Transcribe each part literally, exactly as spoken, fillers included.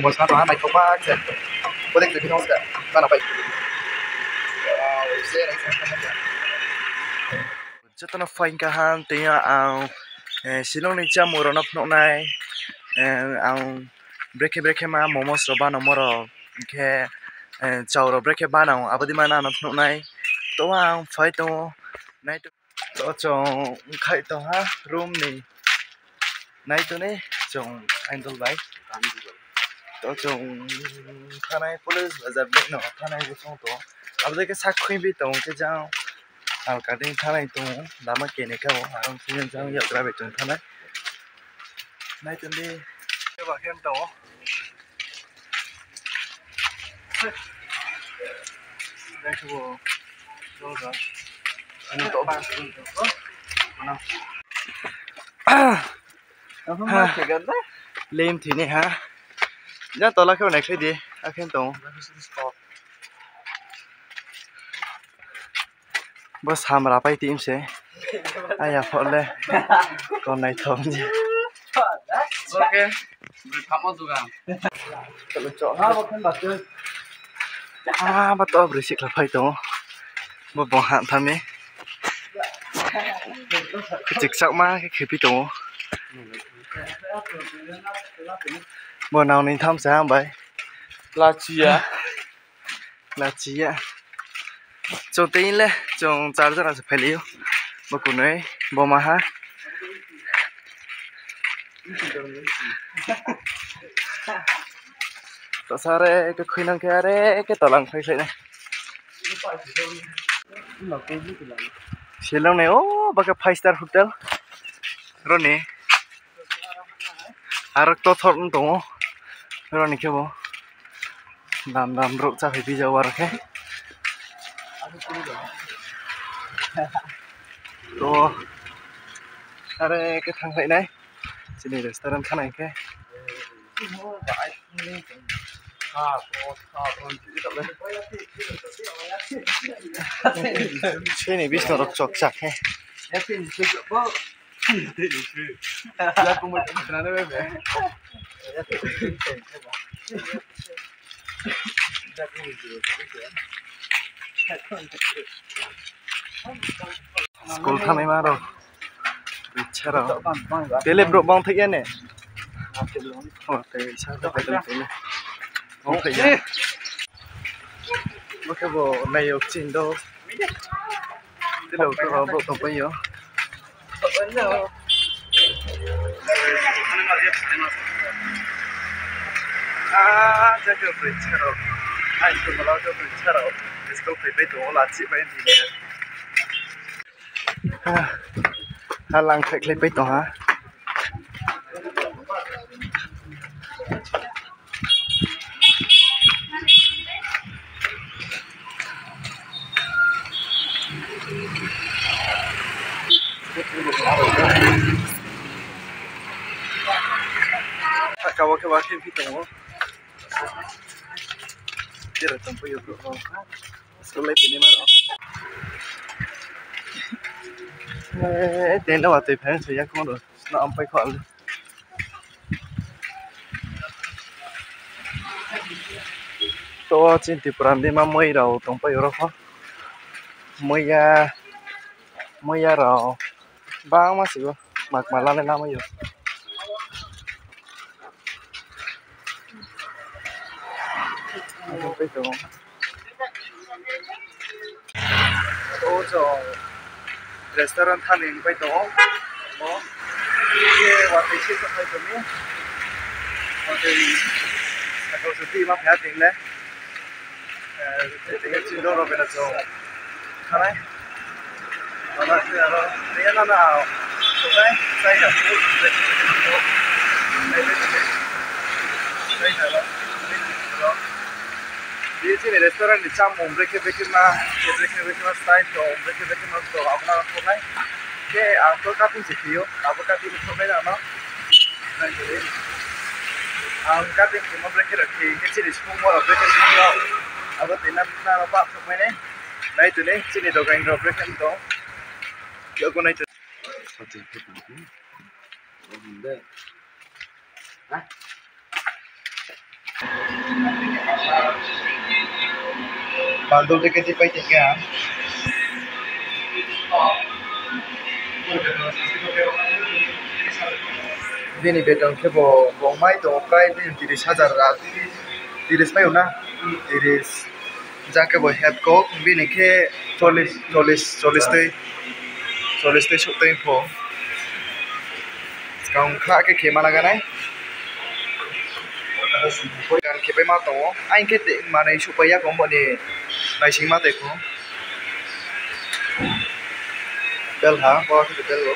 Bo sa tong ha, naithok ba se. Bodei khe phino se. Bana pai. Joto no phaing kaham, tini yo ang, eh, Shillong ni chámung rao no phnuh nai, eh, ang brekhe brekhe ma momos rao bana mo rao, hing khe, eh, chao rao brekhe bana abo dei ma nang no phnuh nai. To ang phai tong ou, nai tong. To chung khai tong ha room ni. Nai tong ni chung Aindol bai. To chung thanai police bazar bai no thanai bo chung tong. Abo dei khe sak khui bi tong khe jang. Alka dei thanai tong. Lama keni kha o. Arong sini jang yagra bai chung thanai. Nai tong di. Khe ba khe tong o. Lem thini ha. Ja tola khe nai khlai di. Akhe tong. Bo samra pai tim se. Aya pho le. Kon nai thong. Oke. Bri phamo duga. Ah, ba to bri sikla phai tong o. Bo bong ha thami. Chikchak ma khe khepi tong o. Bo nang ni tham se ham bai. Lachi ya. Lachi ya. Chung tei le, chung char jona se phailai ou. Bo kunui, bo maha. Tasa are khe khuinang khe are khe tolang phai khlai nai. Shillong ni, o, ba khe five star hotel. Ro ni. Aro to thor tong o. Ro ni khe bo. Dam dam brouh chá phai phi ja o aro khe. To are khe thanngkhlai nai. Chini restaurant khanai khe. Chini bisno rok chokcha khe. School thanngnaima rok. Bini sa rok. Tele brouh bang thai ya ne? O, tele sa rok tele. Bang thai ya. Bo khe bo nai yo chini do. Tele brouh tongpai yo. Ah, ja khe bini sa rok. Ai, school mala khe bini sa rok. School phaipai tong o, lachi bai di. Ah, halang khaikhlai pai tong ha. Saka wo khe ba khe phi tong o. Jera tongpai yo brouh rok. School lai tini ma rok. Eh, tini le watoi phai se ya khong rok. Sna ampai kho. To chini Tripura ni ma moi rao tongpai oro kho. Moi ya, moi ya rao. Bangma se o, makma lalai lamai yo. Pai tong o. O chung restaurant thani pai tong o. Mo. Ye watoi se pai tong mi. Watoi. Ako se ti ma phai ting le. Eh, tini chini do rok bena chung. Khanai. Mana se aro, tini na na. Sunai, chai na. Chai na. Bini chini restaurant ni chámung brekhe brekhe ma, brekhe brekhe ma style tong, brekhe brekhe ma tong, abo no thok nai. Khe ang to cutting se khe ou, abo cutting thok nai na no. Nai tong di. Ang cutting khemo brekhe rok khe, khe chini sungmo rok brekhe sung rok. Abo tini na na ba thok mai nai. Nai tong di, chini dogan rok brekhe tong. Yago nai tong di. Sati khe tong di. Omo de. Ha? Bandol de khe di pai tong khe ha. Bini beton khe bo, bo mai tong prai bini tiris hajar ra, tiris mai o na, tiris. Jang khe bo head cock, bini khe chollis, chollis, chollis tei, chollis tei souh tei pho. Skang kha khe khe mana ganai. Gan khe pai ma tong o. Aing khe te manoi souhpai ya kong bo ni naising ma tei kho. Bel ha, bo khe bel o.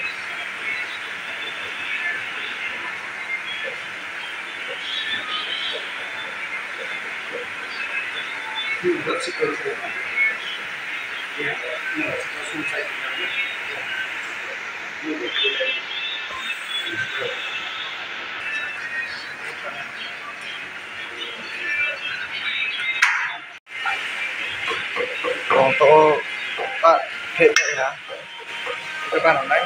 Tong to, pa, khe, khe, ha. Khe, pa, nang nai.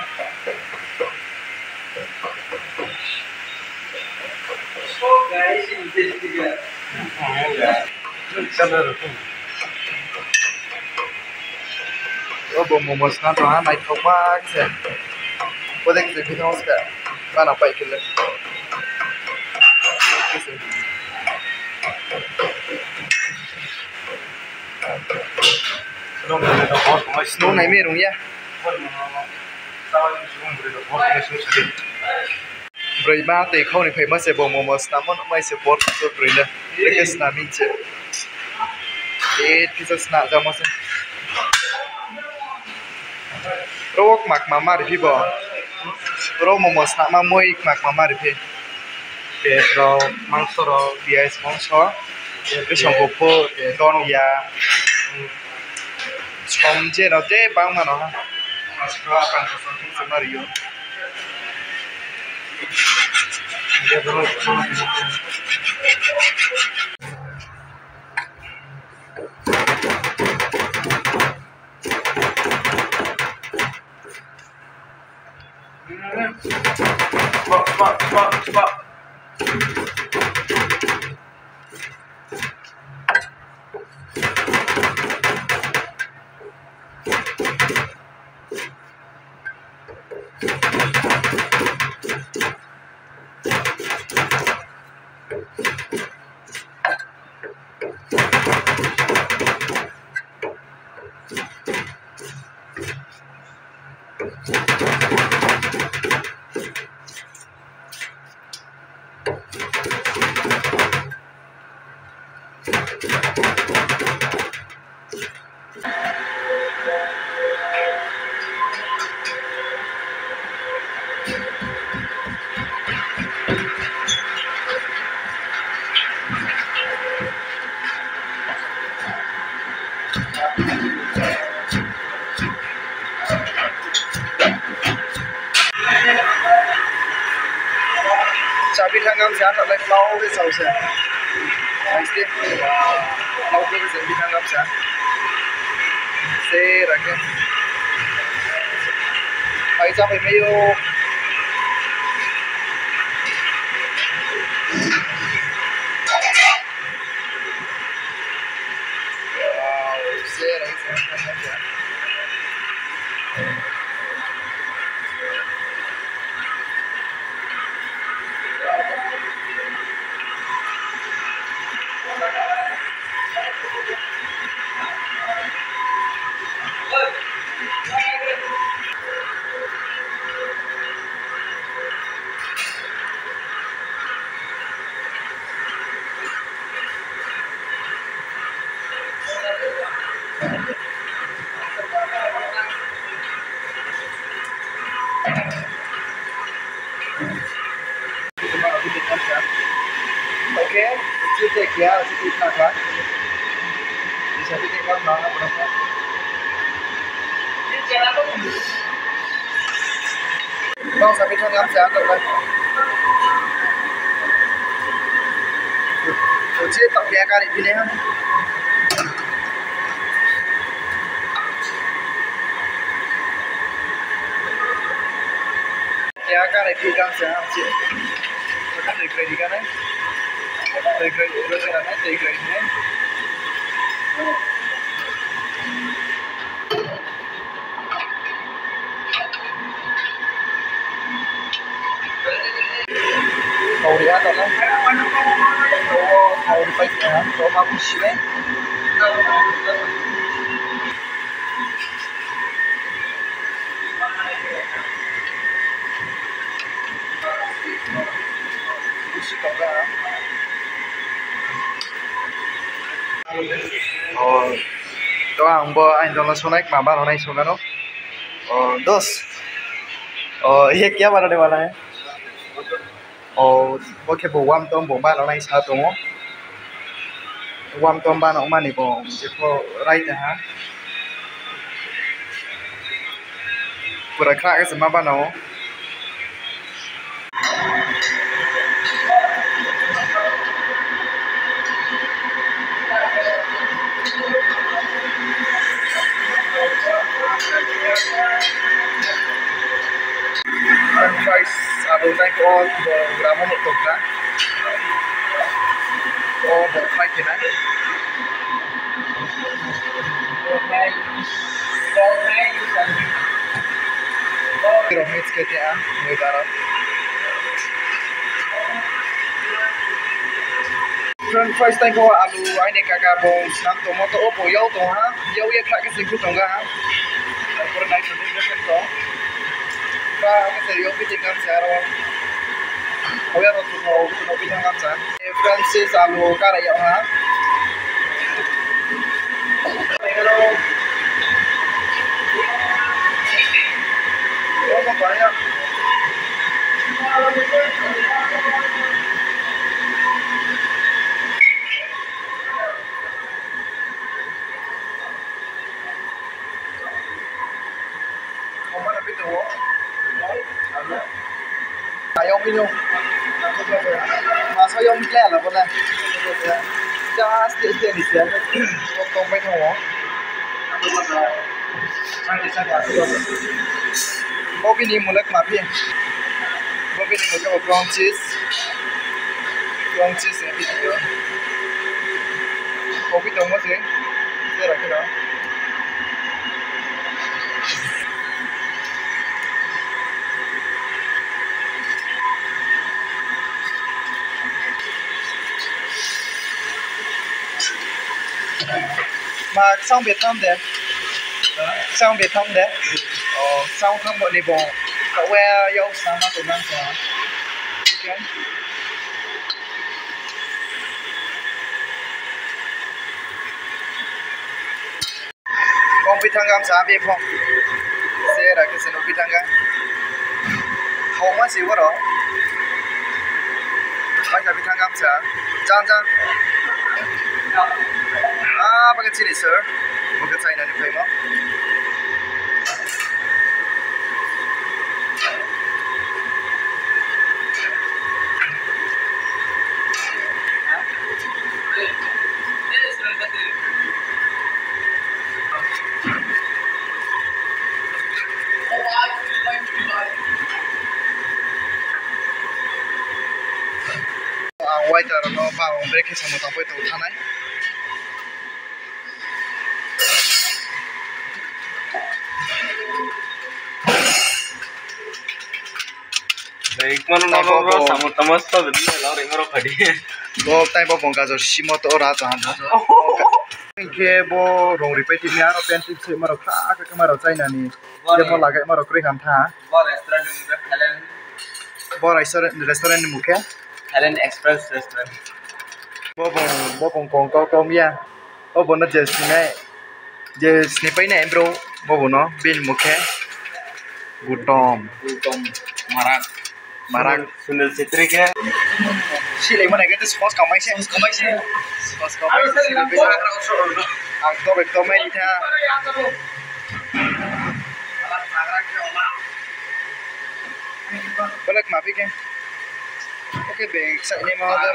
O bo momo sna tong ha, naithok ma khe se. Bo de khe se bini oska. Bana pai khe le. Nung nai mi rung ya. Broi ma tei khau ni phaima se bo momo snamo nuhmai se bor so broi le. Tei khe snami se. Tei khe se sna jamo se. Ro wo kma kma ma ri phi bo. Ro momo snama moi kma kma ma ri phi. Pet rao, mangso rao, piyaj, mangso, bsong kuphur, donia, som je rao je bangma no ha. Ma ri ou. Chabi thang gam se, athak lai klau de chau se. Nai se, klau de chabi thang gam se. Se ra khe. Phai cha phai mai ou. Okay, certificate ya, certificate na ka. Certificate na ka, na ka. Bang sabi thang gam se ang tong lai. Uchi tak kaya kari bini ha. Kaya kari bini gam se ang chi. Kari bini gam se. Tei grai, tei grai, tei grai, ne? Kauri ha tong nai. O, kauri pai tong ha. O, ma busi nai. Busi tong ha. O, to ang bo aini dol no sonai, ma bano nai sona no. O, dos. O, ye kya banane wala hai? O, bo khe bo wamtom bo bano nai sa tong ou. Wamtom bano mani bo jepho rai ta ha. Pura khra khe se ma bano. French fries, alu tei ko, bo gramo no tokha. Ko bo fry khe nai. Rok mix khe te ang, mui baro. French fries tei ko alu aini kaka bo snam tongmo to, o bo yau tong ha, yau ye khra khe se khe tong ha. Pura nai tong ni khe tong. Ba khe se yau phi tong ha se aro. Hau ya ro tong ha, o tong phi tong ha se. Francis alu kara yau ha. Ayong mino. Masa yong kle ala bo na. Just stay there ni se. Tong bai tong o. Bo bini mung le kma phi. Bo bini mung khe bo prawn cheese. Prawn cheese ni video. Kopi tongmo se. Tera khe no. Ma, kchang betham de. Kchang betham de. O, kchang tham bo ni bo. Ka we yau sa ma to nang sa. Okay. Kong phi thang gam sa, be phong. Se ra khe se no phi thang ga. Hau ma si waro. Bai sa phi thang gam sa. Jang jang. Ah, ba khe chini sir. Bo khe China ni phaimo. Ang waiter no bang break khe samo tangpai tong thanai. Tei bo, bo, bo, samung tamo sto bini la ri maro phadi. Bo tai bo bongka jo simo to ra cha han. Hing khe bo rong ri pai tini aro pen tip se maro kha kha maro China ni. Bo je mo lagai maro kroi han tha. Bo restaurant ni mung khe Thailand. Bo restaurant, restaurant ni mung khe? Thailand Express Restaurant. Bo bong, bo bong kong kau kau miya. Bo bo no je sinai. Je sini pai nai bro, bo bo no, bini mung khe Gutom. Gutom Marak. Marak. Sunil, Sunil Chhetri khe. Silai mana khe sports kamai se. Sports kamai se. Sports kamai se. Ang to bek to mai tha. Belek ma phi khe. Oke, bag sainai ma order.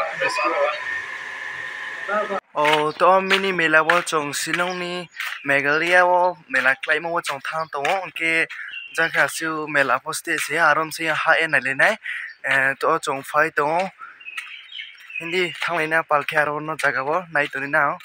O, to mini mela wo chung Shillong ni Meghalaya wo mela kláimo wo chung thanng tong ou, hing khe jang khe asiu mela pho stage se, aro se ha ye nailai nai. Eh, to chung phai tong ou. Hindi thanglai na pal khe aro no zaga wo nai tongri na.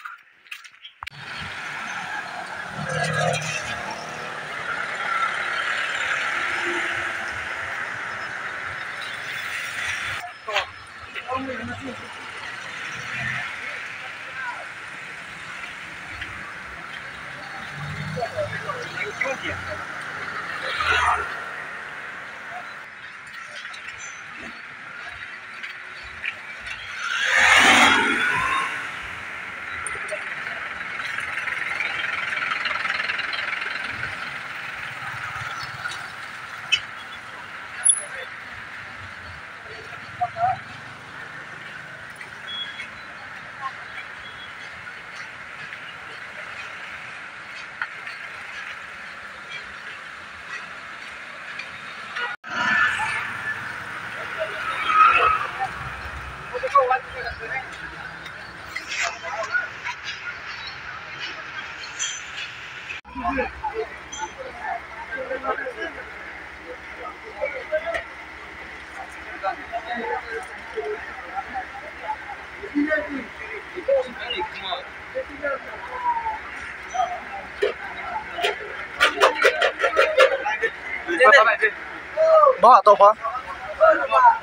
Bo to pha.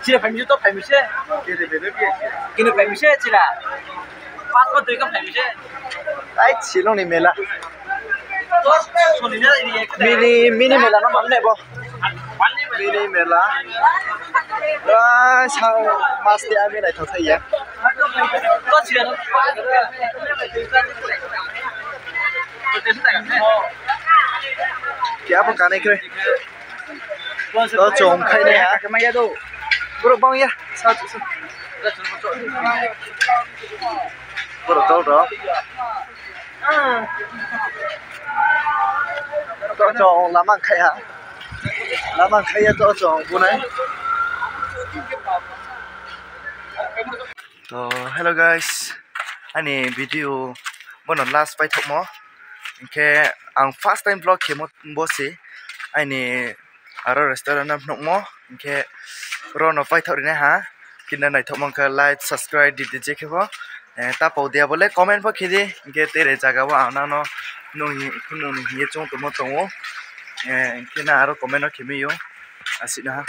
Chini phai mi se, to phai mi se. Kini phai mi se chila. Passport tui ka phai mi se. Ai, Shillong ni mela. Mini, mini mela no man ne bo. Mini mela. Ai, sa, mas te ami naithok thai ya. Khe abo kanai khe. To chung khai nai ha. Brouh bang ya. Sa, sa. Brouh tol rao. To chung lama khai ha. Lama khai ya to chung bunai. To, hello guys. Aini video bono last paithauhmo. Hing khe ang first time vlog khemo bo se. Aini aro restaurant no phnuhmo. Hing khe ro no paithauh ri nai ha. Khe naithauhmo khe like, subscribe di di je khe pho. Eh, ta pau dia bo le comment pho khe di. Hing khe tere zaga wo ang nang no nung hi, nung ni hing ye choung tongmo tong ou. Eh, hing khe nang aro comment no khe mi ou. Asi na ha.